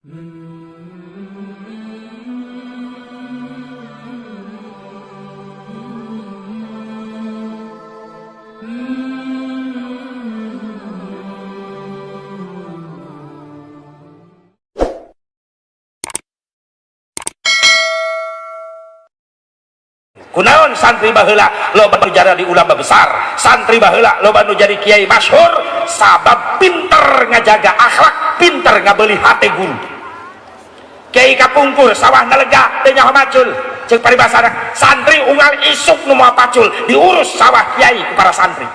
Kunaon santri baheula loba nu jadi ulama besar, santri baheula loba nu jadi kiai masyhur, sabab pinter ngajaga akhlak, pinter ngabeuli hate guru. Kiai kapungkur sawahna lega teu nyaho macul, ceuk paribasana santri unggal isuk nu moal pacul diurus sawah kiai ku para santri.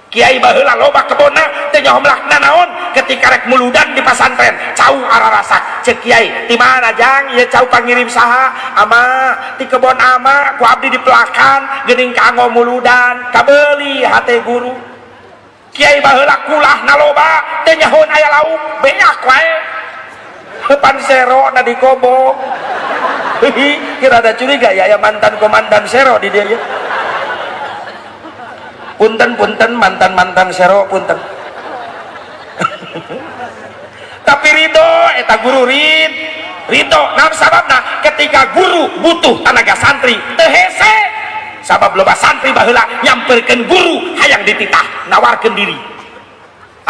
Kiai baheula loba kebonna teu nyaho melakna naon, ketika rek muludan di pasantren cau ararasak, ceuk kiai ti mana jang ieu cau pangirim saha, ama ti kebon ama ku abdi dipelakan geuning kanggo muludan, kabeuli hate guru. Kiai baheula kulahna loba teu nyahoan aya lauk beak wae pan sero na dikobok. Kira ada curiga ya, ya mantan komandan sero di dia ya. Punten punten mantan mantan sero punten. Tapi ridho eta guru ridho naon sababna ketika guru butuh tenaga santri teu hese, sabab loba santri baheula nyamperkeun guru hayang dititah nawarkeun diri.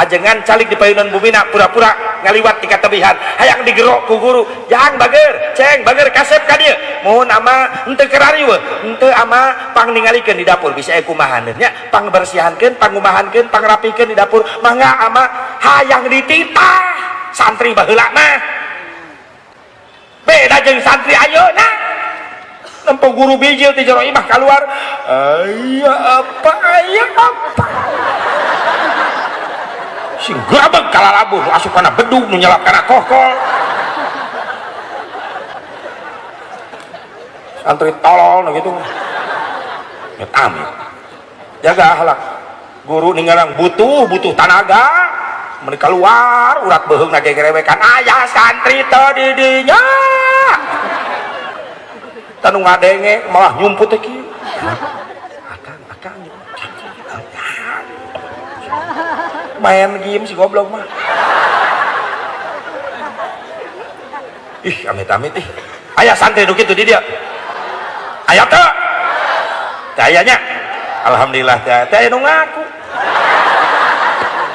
Ajengan calik di payunan bumina pura-pura ngaliwat di katebihan hayang digerok ku guru, jang bager ceng bager kasep ka dieu mohon ama henteu kerariweuh henteu ama pang ningalikeun di dapur bisa aya kumahaneun nya, pangbersihankeun pangumahankeun pangrapikeun di dapur mangga ama hayang dititah. Santri baheula mah beda jeung santri ayeuna, nempo guru bijil ti jero imah kaluar aya apa aya apa sing grabeg kalalabuh asup kana bedug nu nyelap kana kohkol. Santri tolol nu kitu amit amit jaga akhlak guru ninggalang butuh butuh tanaga mun keluar urat beuheungna gegerewekan aya santri teu di dinya tanu ngadenge malah nyumput teh kieu akang akang main game si goblok mah. Ih amit-amit ih aya santri nu kitu di dia aya teu teu aya nya alhamdulillah teu aya nu ngaku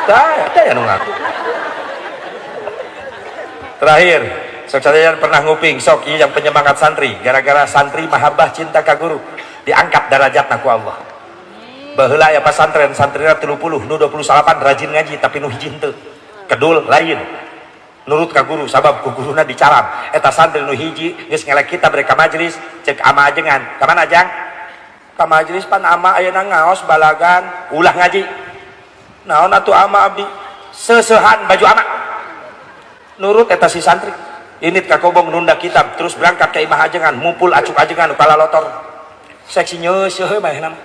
teu aya nu ngaku. Terakhir sok sadaya pernah nguping sok ieu yang penyemangat santri gara-gara santri mahabbah cinta ka guru diangkat darajatna ku Allah. Baheula aya pasantren santrina 30 nu 28 rajin ngaji tapi nu hiji henteu kedul lain nurut ka guru sabab ku guruna dicaram. Eta santri nu hiji geus ngelek kitab rek ka majelis cek ama ajengan ka mana jang ka majelis pan ama ayeuna ngaos balagan ulah ngaji naon atuh ama abdi seuseuhan baju ama nurut eta si santri init ka kobong nunda kitab terus berangkat ka imah ajengan mumpul acuk ajengan nu kalalotor seksi nyeuseuh manehna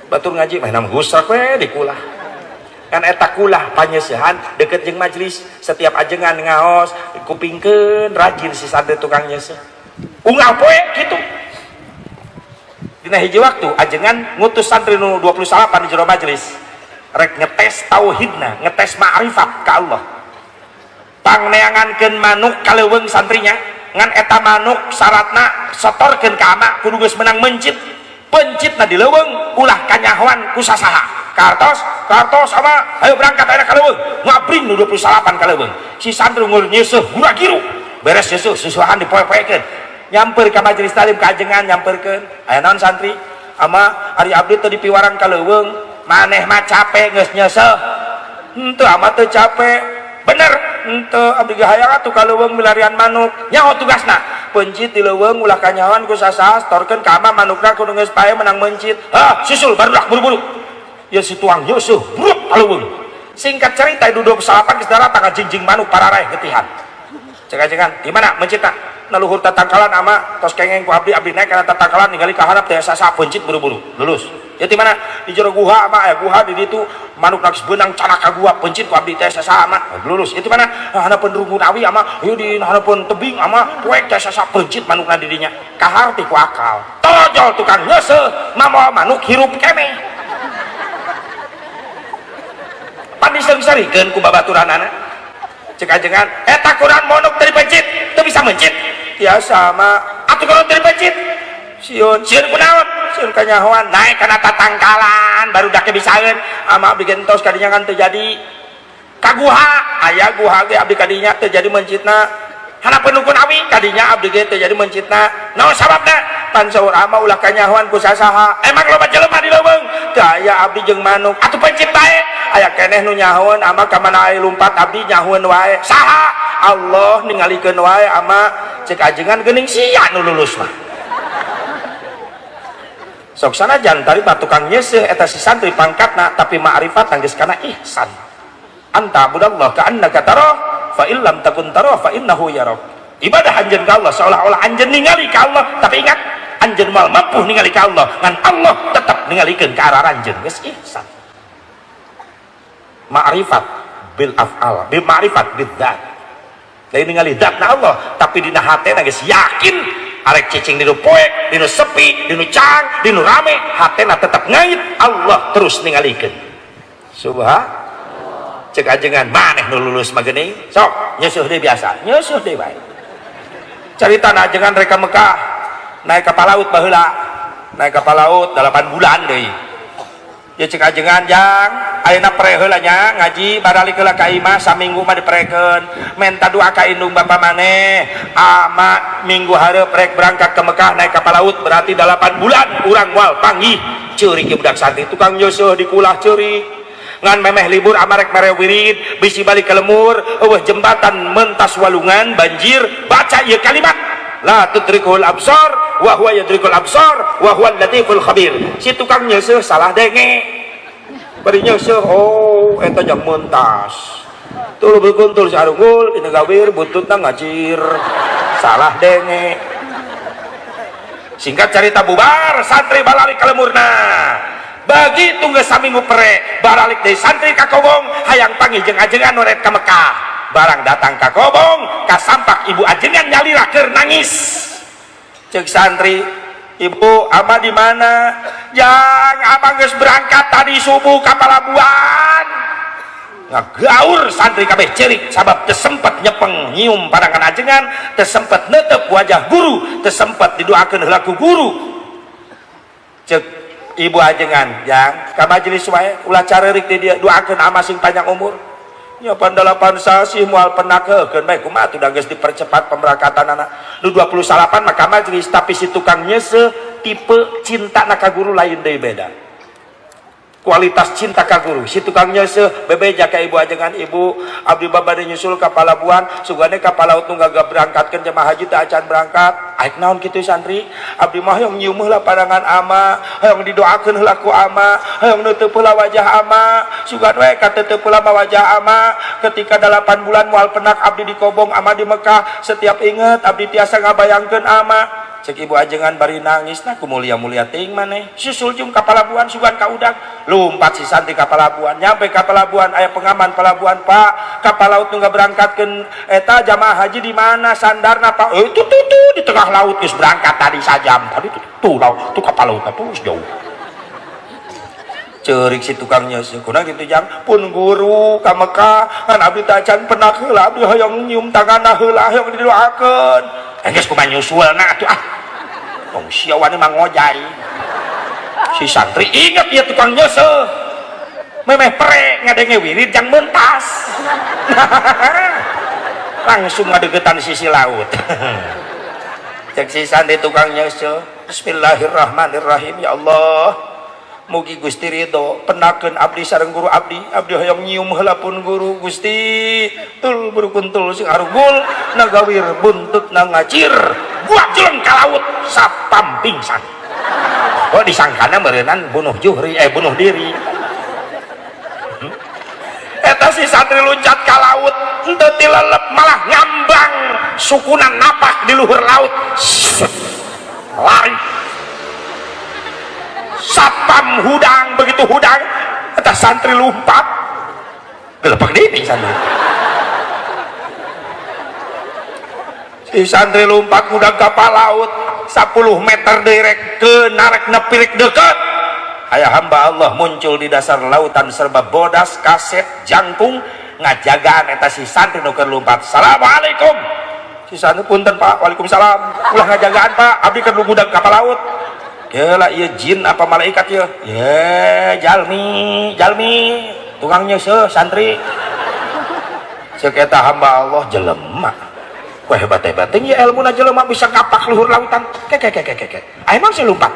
batur ngaji mah gusrak we dikulah kan eta kulah panyeusehan deket jeung majelis setiap ajengan ngaos kupingkeun rajin si santri tukang nyeuseuh unggal poe kitu dina hiji waktu ajengan ngutus santri nu 28 di jero majelis rek ngetes tauhidna ngetes ma'rifat ka Allah pangneangankeun manuk ka leuweung santrinya ngan eta manuk syaratna setorkeun ka ama kudu geus menang mencit pencitna di leuweung ulah kanyahoan ku sasaha kartos kartos ama ayo berangkat ayeuna ka leuweung ngabring nu 28 ka leuweung si santri ngur nyeuseuh gura-giru beres nyeuseuh susuhan dipoe-poekeun nyamper ka majelis talim ka ajengan nyamperkeun aya naon santri ama ari abdi teu dipiwarang ka leuweung maneh mah capek geus nyeuseuh henteu ama teu capek bener henteu abdi ge hayang atuh ka leuweung milarian manuk nyaho tugasna pencit di leuweung ulah kanyahoan ku sasaha setorkeun ka ama manukna kudu geus pae menang mencit hah susul barudak buru-buru ya si tuang nyeuseuh bruk ka leuweung singkat cerita itu 28 geus daratang ngajingjing manuk pararaeh getihan cek ajengan di mana mencitna na luhur tatangkalan ama tos kengeng ku abdi abdi naik kana tatangkalan ningali ka harap teh sasaha pencit buru-buru lulus ya di mana di jero guha ama aya guha di ditu manuk geus beunang canak ka guha pencit ku abdi teh sasaha ama lulus itu mana hanapeun rungkun awi ama ieu di hanapeun tebing ama poek teh sasaha pencit manukna di dinya kaharti ku akal tojol tukang nyeuseuh mamoal manuk hirup keneh pan diseung-seurikeun ku babaturanana Cek ajengan eta kunaon manuk teu dipencit, teu bisa mencit. Biasa mah atuh kunaon teu dipencit? Sieun, sieun kunaon? Sieun kanyahoan naik kana tatangkalan baru dak bisaeun. Ama abdi gentos kadinya kan teu jadi. Ka guha, aya guha ge abdi kadinya teu jadi mencitna. Hanapeun dukun awi kadinya abdi ge teu jadi mencitna. Naon sababna? Pan saur ama ulah kanyahoan ku sasaha. Emang loba jelema di leuweung? Teu aya, abdi jeung manuk. Atuh pencit bae. Aya keneh nu nyahoeun ama ka mana aya lumpat abdi nyahoeun wae. Saha? Allah ningalikeun wae ama. Cek ajengan geuning sia nu lulus mah. Sok sanajan tadi mah tukang nyeuseuh eta si santri pangkatna, tapi ma'rifat geus kana ihsan. Anta budallah ka annaka tarah fa illam takun tarah fa innahu yarak. Ibadah anjeun ka Allah seolah-olah anjeun ningali ka Allah, tapi ingat anjeun moal mampu ningali ka Allah, ngan Allah tetap ningalikeun ka arah anjeun, geus ihsan. Ma'rifat bil af'al, bil ma'rifat bil dzat. Lain ningali zatna Allah, tapi dina hatena geus yakin arek cicing dinu poek, dinu sepi, dinu cang, dinu rame, hatena tetap ngait Allah terus ningalikeun. Subhan. Cek ajengan maneh nu lulus mah geuning. Sok nyeusuh deui biasa, nyeusuh deui bae. Carita ajengan rek ka Mekah naik kapal laut baheula. Naik kapal laut 8 bulan deui. Ya cek ajengan jang ayeuna pre heula nya ngaji baralik heula ka imah saminggu mah diprekeun menta doa ka indung bapa maneh ama minggu hareup rek berangkat ke Mekah naik kapal laut berarti 8 bulan urang moal panggih. Ceurik ieu budak santri tukang nyeusuh dikulah ceurik ngan memeh libur ama rek mere wirid bisi balik ke lemur eueuh jembatan mentas walungan banjir baca ieu kalimat la tudrikul absar wa huwa yudrikul absar wa huwal latiful khabir. Si tukang nyeuseuh salah denge bari nyeuseuh, oh eta jang mentas tuluy berkuntul si arunggul dina gawir buntutna ngacir, salah denge. Singkat cerita bubar santri balalik ka lemurna. Begitu geus saminggu pre baralik deui santri ka Kobong hayang panggih jeung ajengan nu rek ka Mekah. Barang datang ka Kobong kasampak ibu ajengan nyalira keur nangis. Cek santri, ibu ama di mana? Jang ama geus berangkat tadi subuh ka palabuhan. Ngagaur santri kabeh cerik sabab teu sempet nyepeng nyium pandangan ajengan, teu sempet netep wajah guru, teu sempet didoakeun heula ku guru. Cek ibu ajengan, jang ka majelis wae ulah careurik di dieu, doakeun ama sing panjang umur. Nya pan 8 sasih moal penakeun bae kumaha atuh da geus dipercepat pemberangkatan anak. Nu 28 maka majelis, tapi si tukang nyeuseuh tipe cinta na ka guru lain deui, beda. Kualitas cinta ka guru. Si tukang nyeuseuh bebeja ka ibu ajengan, ibu abdi bade nyusul ka palabuhan sugane kapal laut nu gagah berangkatkeun jemaah haji teh acan berangkat. Aik naon kitu santri? Abdi mah hoyong nyium heula pandangan ama, hoyong didoakeun heula ku ama, hoyong neuteub heula wajah ama. Sugan we kateteup heula mah wajah ama. Ketika 8 bulan moal penak abdi di Kobong ama di Mekah, setiap inget abdi tiasa ngabayangkeun ama. Cek ibu ajengan bari nangis, nah kumulia-mulia teuing maneh. Susul jung ka palabuhan sugan ka udag. Lumpat si santri ka palabuhan, nyampe ka palabuhan aya pengaman palabuhan, Pak, kapal laut nu berangkatkeun eta jamaah haji di mana sandarna, Pak? Itu tuh tuh di tengah laut geus berangkat tadi sajam. Tadi tuh tuh laut tuh kapal laut tuh jauh. Ceurik si tukangnya kunaon kitu jang? Pun guru ka Mekah kan abdi teh acan penak heula, abdi hoyong nyium tanganna heula, hoyong didoakeun. Geus kumaha nyusulna atuh ah. Tong sia wani mah ngojay. Si santri inget ieu tukang nyeuseuh. Memeh pre ngadenge wirid jang mentas. Langsung ngadeukeutan sisi laut. Cek si santri tukang nyeuseuh, bismillahirrahmanirrahim, ya Allah. Mugi Gusti ridho penakeun abdi sareng guru abdi, abdi hoyong nyium heula pun guru Gusti. Tul berkuntul sing arugul nagawir buntut na ngacir buat jeleng ka laut sapam pingsan. Oh disangkana meureunan bunuh juhri, bunuh diri. Eta si santri loncat ka laut henteu tilelep malah ngambang sukunan napak di luhur laut. Lari sapam hudang, begitu hudang eta santri lompat gelepak deui pingsan. Si santri lompat hudang kapal laut 10 meter direk ke narek nepirik deket aya hamba Allah muncul di dasar lautan serba bodas kaset jangkung Ngajagaan eta si santri nu keur lumpat. Assalamualaikum. Si santri, punten Pak, waalaikumsalam. Ulah ngajagaan Pak, abdi keur ngudag kapal laut. Gila, ieu jin apa malaikat ieu? Ye, jalmi, jalmi, tukang nyeuseuh santri. Ceuk eta hamba Allah, jelema. Wah, hebat-hebat ya ilmuna jelema bisa ngapak luhur lautan. Ke ke ke ke ke. Emang sih lumpat.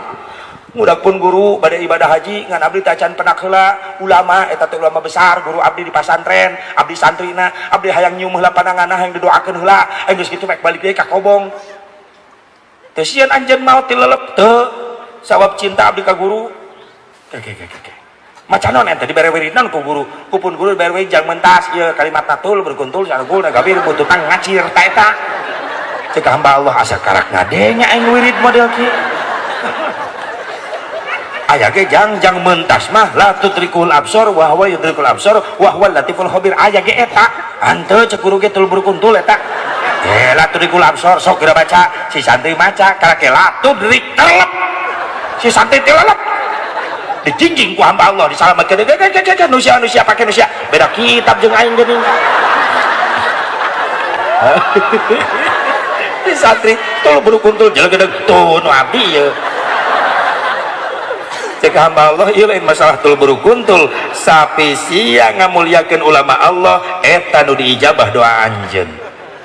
Ngudag pun guru bade ibadah haji ngan abdi teh acan penak heula. Ulama eta teh ulama besar, guru abdi di pasantren, abdi santrina, abdi hayang nyium heula pananganna, hayang didoakeun heula. Geus kitu mek balik deui ka kobong. Teu sieun anjeun maot tilelep teu? Sawab cinta abdi ka guru. Ke ke ke ke. Maca naon ente dibere wiridan ku guru? Ku pun guru dibere wirid jang mentas ieu kalimat natul berkuntul sargul nagabir bututang ngacir ta eta. Cek hamba Allah, asa karak ngadenya aing wirid model kieu. Aya ge jang jang mentas mah la tudrikul absor wa huwa yudrikul absor wa huwa latiful khabir, aya ge eta. Hanteu, cek guru ge tul berkuntul eta. Eh, la tudrikul absor, sok geura baca. Si santri maca karake la tudrik terlep. Si santri tilelep. Dijingjing ku hamba Allah, disalamatkeun. Nusia nusia pake nusia beda kitab jeung aing geuning. Si santri tul berkuntul jelegedeg tuh nu abdi ieu. Cek hamba Allah, ieu lain masalah tul berukuntul, sapi sia ngamuliakeun ulama Allah eta nu diijabah doa anjeun.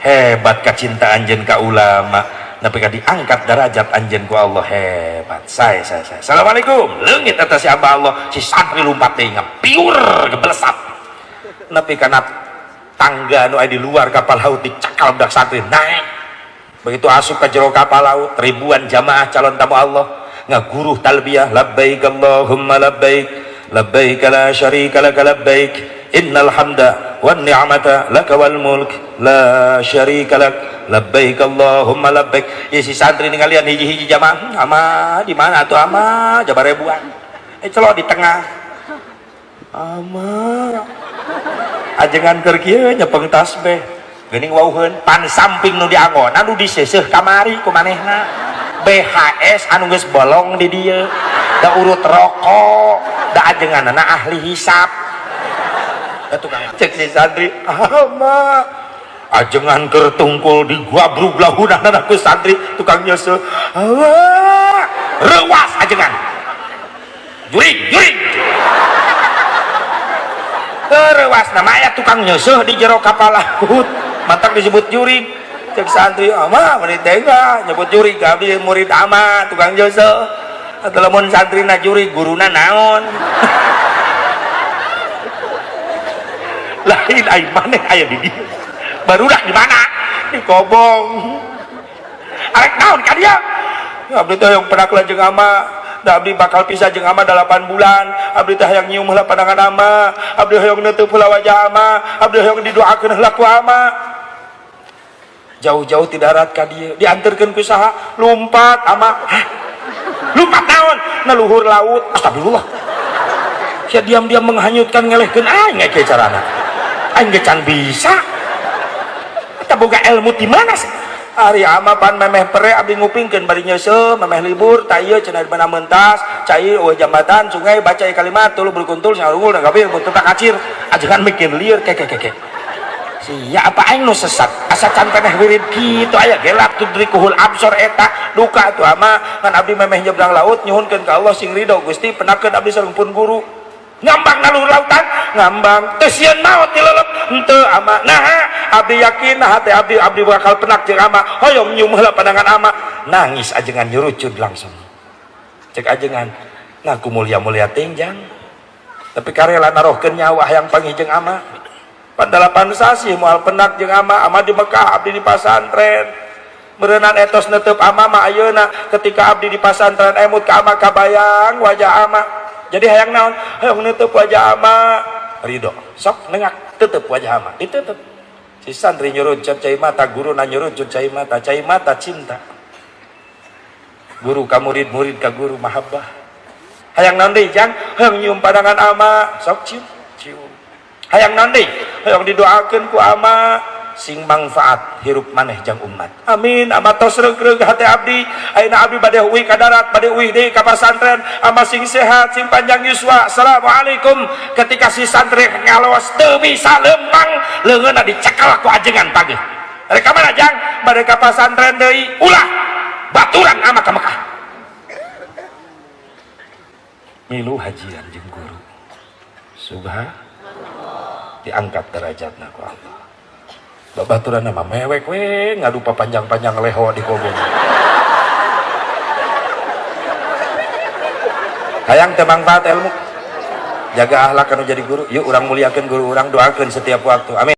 Hebat kacinta anjeun ka ulama nepi ka diangkat derajat anjeun ku Allah, hebat. Saya assalamualaikum, leungit eta si hamba Allah. Si santri lumpat deui, ngapiur gebelesat nepi kana tangga nu aya di luar kapal laut, dicakal budak santri naik. Begitu asup ke jero kapal laut, ribuan jamaah calon tamu Allah ngaguruh talbiyah, labbaik Allahumma labbaik, labbaik la syarika laka labbaik, innal hamda wan ni'mata laka wal mulk la syarika lak, labbaik Allahumma labbaik. Ya, si santri ningalian hiji-hiji jamaah, ama di mana tuh ama jabar ribuan, eh celok di tengah ama ajengan keur kieu nyepeng tasbih geuning wauheun pan samping nu dianggonan nu diseuseuh kamari ku manehna BHS anu geus bolong di dieu da urut rokok da ajenganana ahli hisap. Tukang cek si santri, ama ajengan keur tungkul di guabrug lahunana ku santri tukang nyeuseuh, reuwas ajengan jurig jurig reuwas. Nama aya tukang nyeuseuh di jero kapal laut mantak disebut jurig. Cek santri, ama meni tega nyebut jurig, abdi murid ama tukang nyeuseuh. Atau lamun santri na jurig, guruna naon? Lain aing maneh aya di dieu barudak di mana di kobong arek naon ka dia? Abdi teh hayang penak jeung ama da abdi bakal pisah jeung ama 8 bulan. Abdi teh hayang nyium heula pandangan ama, abdi hayang neuteub heula wajah ama, abdi hayang didoakeun heula ku ama. Jauh-jauh ti darat ka dieu dianterkeun ku saha? Lumpat ama. Hah? Lumpat naon? Na luhur laut. Astagfirullah, sia diam-diam menghanyutkan ngelehkeun aing kieu carana. Aing ge can bisa eta boga ilmu di mana sih? Ari ama pan memeh pere abdi ngupingkeun bari nyeuseuh memeh libur ta ieu cenah di mana mentas cai eueuh jambatan sungai baca kalimat tuluy berkuntul sarungul da gabir butuh kacir ajengan mikir lieur ke ke ke ke. Sia apa aing nu sesat asa can peneh wirid kitu aya gelap tudrikuhul absor eta duka atuh ama ngan abdi memeh nyebrang laut nyuhunkeun ka Allah sing ridho Gusti penakeun abdi sareng pun guru. Ngambang na luhur lautan ngambang teu sieun maot dilelep henteu ama? Naha? Abdi yakin nah hate abdi abdi bakal penak jeung ama, hoyong nyium heula pandangan ama. Nangis ajengan nyurucud langsung. Cek ajengan, ngaku mulia-mulia tingjang tapi karela narohkeun nyawa hayang panggih jeung ama. Pan 8 sasih moal penak jeung ama, ama di Mekah abdi di pasantren. Meureunan etos neuteub ama mah ayeuna ketika abdi di pasantren emut ka ama kabayang wajah ama. Jadi hayang naon? Hayang neuteub wajah ama. Ridho. Sok nengak tutup wajah ama. Ditutup. Si santri nyurucut cai mata, guru na nyurucut cai mata, cai mata cinta. Guru ka murid, murid ka guru mahabbah. Hayang naon deui jang? Hayang nyium pandangan ama. Sok cium, cium. Hayang naon deui? Hayang didoakeun ku ama. Sing mangfaat hirup maneh jang umat. Amin. Ama tos reug-reug hate abdi. Ayeuna abdi bade uih ka darat, bade uih deui ka pasantren. Ama sing sehat, sing panjang yuswa. Assalamualaikum. Ketika si santri ngalos teu bisa lempang, leungeunna dicekal ku ajengan pagi. Rek ka mana jang? Bade ka pasantren deui. Ulah baturan ama ka Mekah. Milu hajian jeung guru. Subhan diangkat derajatna ku Allah. Babaturan nama mewek we ngadu panjang-panjang leho di kobong. Hayang teu mangfaat ilmu. Jaga akhlak anu jadi guru. Yuk urang muliakeun guru urang, doakeun setiap waktu. Amin.